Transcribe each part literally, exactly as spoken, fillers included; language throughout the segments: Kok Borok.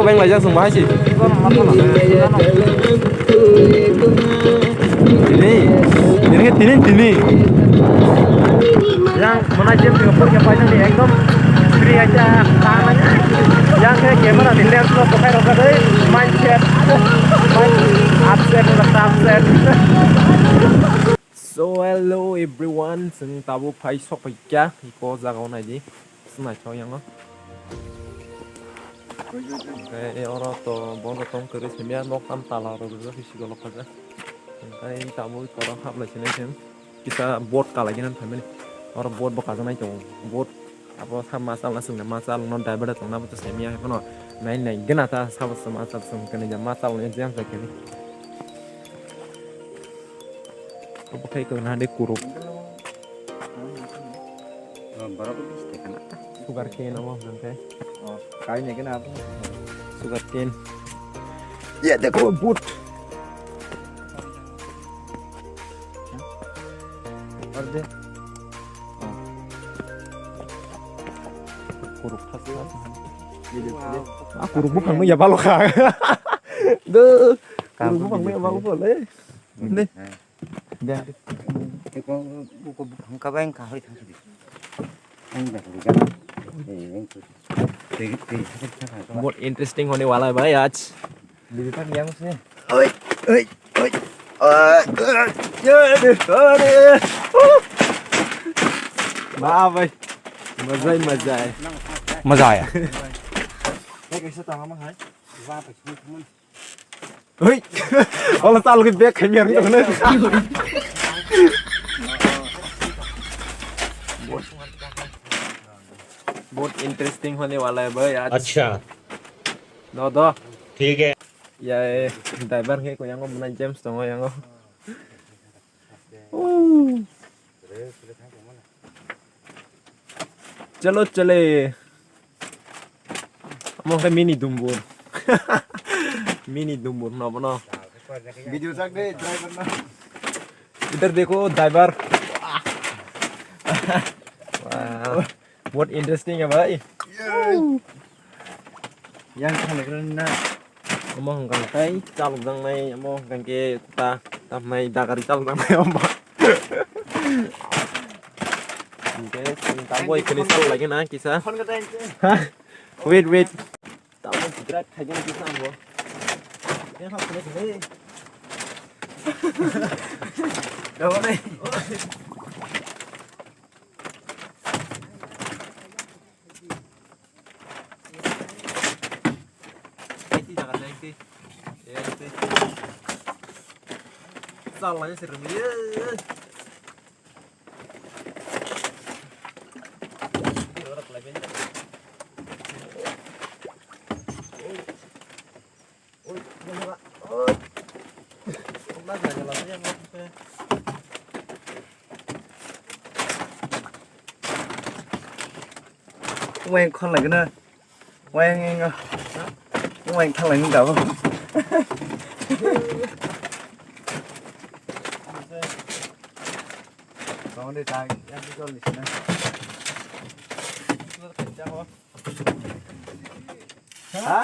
Eko beng laijak chwng bahai si. Tini, tini, tini, tini. Yang mana jem tengah pergi apa ini ekdom free aja tangan. Yang ke camera di lens lo pakai rokok deh, mindset, mind upset, upset. So hello everyone, chwng tabuk phai sok phai kya, iko jaga o naidi, chwng naithok yango. Hwnkhe oro to bono tong kwrwi simiya, nok tam tala rok rijak, hwsiko lokha jak. Hwnkhe tabuk oro hablai sinai chwng kisa boat kalai gana thaimani. Oro boat bo kajaknai tongo, boat abo sa machal na chwngno machal no driver tongna bo to simiya, haiphano nai nai gana ta sabo se machal chwng kani ja machal ni jeng sa kani. Obo khai kwna de kuruk. Oh, borok bis te kana. Sugar cane abo hwnkhe. Oh, kai ne kana abo. Sugar cane. Ya, dekho, boot. Arde. Oh. Kuruk thas thas. Wow. Ah, kuruk buphang no ya balo kha. Duh, kuruk buphang no ya balo kha le. Ne. Eko, eko, buphang ka bang ka hoi thang sidi. Ang dah liga. Eh, ang tu. Tei, tei, tei, tei, tei, tei. बहुत इंटरेस्टिंग होने वाला है भाई आज। Liga kan yang sini. Oi, oi, oi. Ah, ah, ya, ya, ya. Ba bai. Mazai mazai. Maza ya. Bai kaisa tang ama hai. Ba bai sini teman. Hui. Ola tal ki bek khaimya ri tokne. बहुत इंटरेस्टिंग होने वाला है भाई आज। अच्छा। दो दो। ठीक है। Ya, driver ke ko yango muna James tongo yango. Chalo chale. Amo khe mini dumbur. Mini dumbur no bono. Video chak de driver na. इधर देखो driver. Wow. बहुत इंटरेस्टिंग है भाई. Yang khalek na. Omo hwnkha khe chalok jaknai, omo hwnkha khe ta, tamnai dagari chalok jaknai omo. Hwnkhe chwng tabuk bai khwlwi chalok lai khe na kisa. Ha? Wait, wait. Tabuk drive khai khe na kisa ang bo. Yang ha khwlai khwlai. Dawa nai. Enti jaga na enti. Enti. Salah ya sering ya. Weng khon lagi na. Weng, weng khon lagi na. Kau ni tang, yang tu kau ni sana. Ha?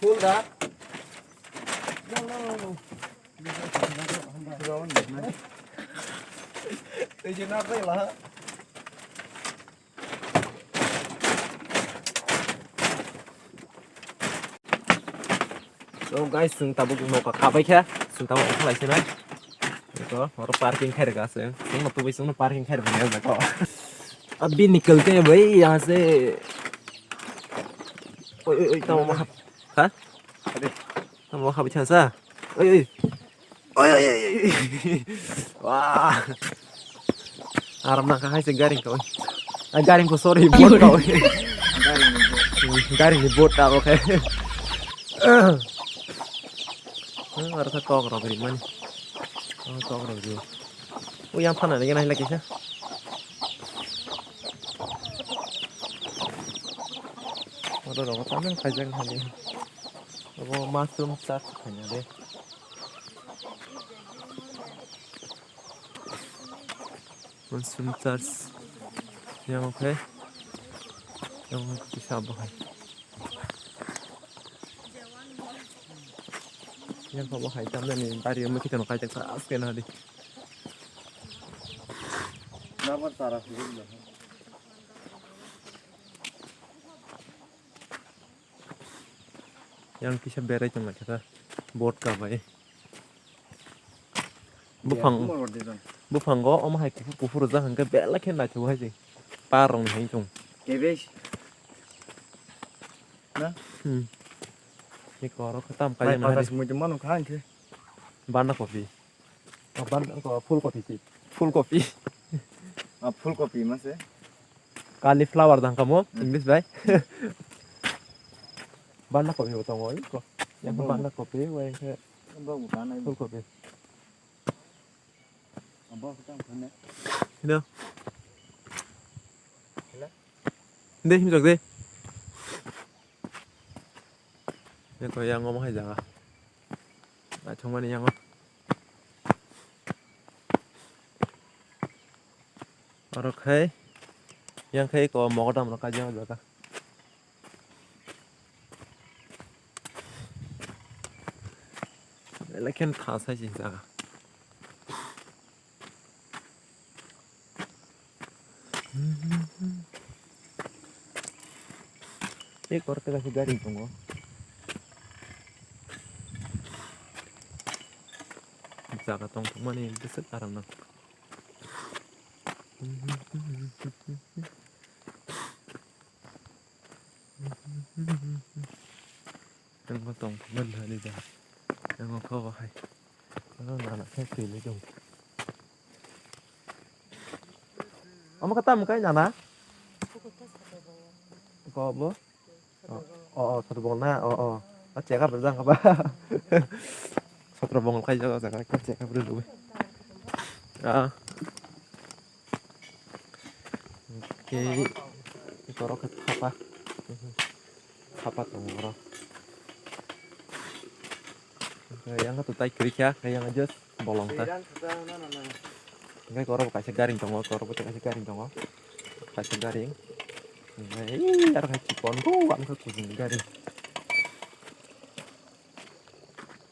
Full da? No, no, no, no. Tei je na pai la. So guys, chwng tabuk nokha khabai kha, chwng tabuk ongkha lai sinai. Eko, oro parking khai rwkha chwng. Chwngno tubui chwngno parking khai rwkha nai jaga o. Abhi nikalte hain bhai yahan se. Oi, oi, oi, tamo ma hap. Ha? Ade. Tamo ma hap cha sa. Oi, oi. Oi, oi, oi, oi. Wah. Aram nang kha hai se garing kau. Ai garing ko sorry, boat kau. Garing ni boat ta oke. Aro kha tok rok ri mani. Oh, tok rok ri. O yang phana ni nai lagi sa. Oro rok ta nang khaijak thani. Abo mushroom church khaina de. Mushroom church. Yang oke. Yang oke kisa abo hai. Yang abo hai tamna ni bari mo kita no khaijak sa aske na di. Nabar tara. Yang kisa berai tong naikha ta. Boat ka bai. Buphango omo hai kuphur kuphur rijak hwnkhe belai khe naithogo hai se. Par rok ni hai chwng. Cabbage. Na? Hmm. Ni korok khe tam kaiya na hari. Mai patas mui tongma nukha hwnkhe. Banda kopi. Oh, ban-, oh, full copy si. Full copy. Ah, full copy ma se. Cauliflower dang kamo, hmm. English bai. Banda kopi bo tongo, iko. Yang banda kopi, wai ke. Full copy. Ino. Hello. Dei, himjok dei. Eko yang omo hai jaga. Naithokmani yango. Oro khai yang khai ko mogodam rok kaijak o jaga. Belai khe tha sai se jaga. Tei korte kaisa gari tongo. Jaga tongthokmani bwswk aram nang. Tengko tong phaman thani da. Tengko kho hai. Ano nana khe twi le dong. Omo kata mukai nana? Ko bo? Oh, oh, oh, sotro bongol na? Oh, oh. Ah, check up jang ba. Sotro bongol kai jaga jaga ka check up dulu. Ah. Oke. Ito ro khat khapa. Khapa tong ro. Yang tu tai kiri kya, yang just bolong ta. Hingke oro bo kaisa garing tongo, oro bo kaisa garing tongo. Kaisa garing. Hingke aro hai chikon bo ang khe kuching garing.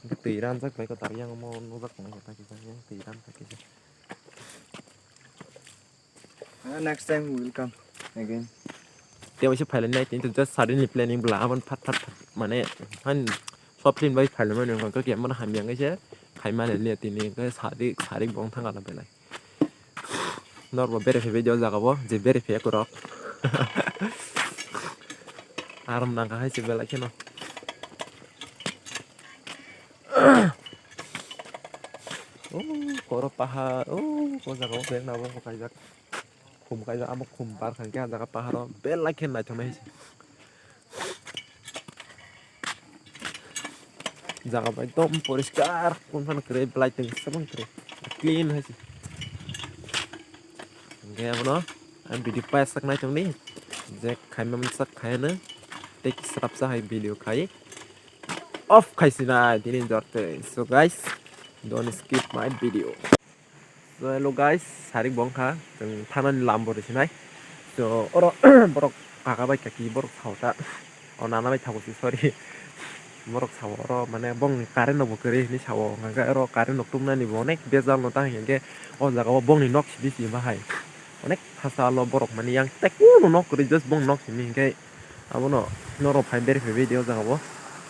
Hingke twi ranjak bai ko tari yang mo nujak tongo kaisa yang twi ranjak kaisa. Ah, next time we will come again. Tei waisa phailai nai tini just suddenly planning bla abon phat phat phat mane han short film bai phailai mani wngkha khe kemana hamya wngkha se khai mani liya tini wngkha sarik sarik bong thang ala belai. Norbo bere phaibai o jaga bo je bere phaiya kwrwk. Aram nangkha hai se belai kheno. Oh, koro pahar. Oh, ko jaga o bag na bo kaijak. Khum kaijak amo khum bar khan khe ah jaga pahar o belai khe naithok nai se. Jaga bo ekdom poriskar, kun phano kwrwi, belai tong samung kwrwi, clean hai se. Hingke abono ang video paisa nai tongdi, je khaima masa khaino tei kisrapsa hai video khai off khai sinai tini jortwi. So guys, don't skip my video. So hello guys, sarik bongkha, chwng thanani lam bo rwsinai. So oro borok kaka bai kaki borok sao ta, o nana bai thago si, sorry. Borok sao oro mane bongni current rok bo kwrwi hinwi sao, hwnka khe oro current rok tubunani bo onek bejal no ta hinkhe o jaga o bongni nok simi simi bahai onek thasa lo borok mane yang tekno nok kwrwi just bongni nok simi hinkhe abono norok phai berwi phaibai di o jaga o.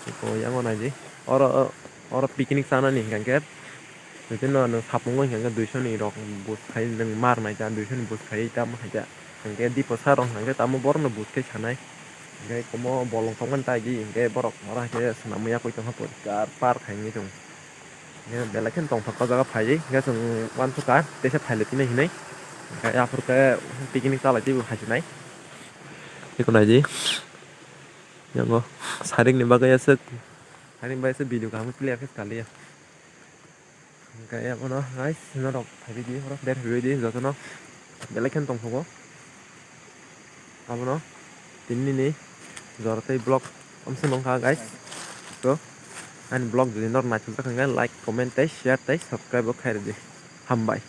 Eko yang o naidi oro oro picnic chanani hinkhe. Tei no nwng sapungo hinkhe duiso ni rok bus khai nwng mar nai ta, duiso ni bus khai tamo hai ta. Hinkhe dipo sar rok hinkhe tamo borok no bus khai sanai. Hinkhe komo bolong tongmani ta di hinkhe borok oro hinkhe swnam ya koi tongkha poriskar park hai wngwi tongo. Hinkhe belai kheno tongthok o jaga phaiwi hinkhe chwng uansukha teisa phailai tini hinwi. Hinkhe aphuru khe picnic chalai twibo hai se nai. Eko naidi. Yango sarik ni bagwi aswk, sarik ni bagwi aswk video kaham clear khe kwlaiya. Hingke abono guys, norok phaibaidi, borok berphaibaidi jotono belai kheno tongthogo. Abono tini nini jora tei vlog amsong nongkha guys. So ani vlog jodi norok naithokjak hingkhe like, comment tei share tei subscribe bo khairidi. Hambai.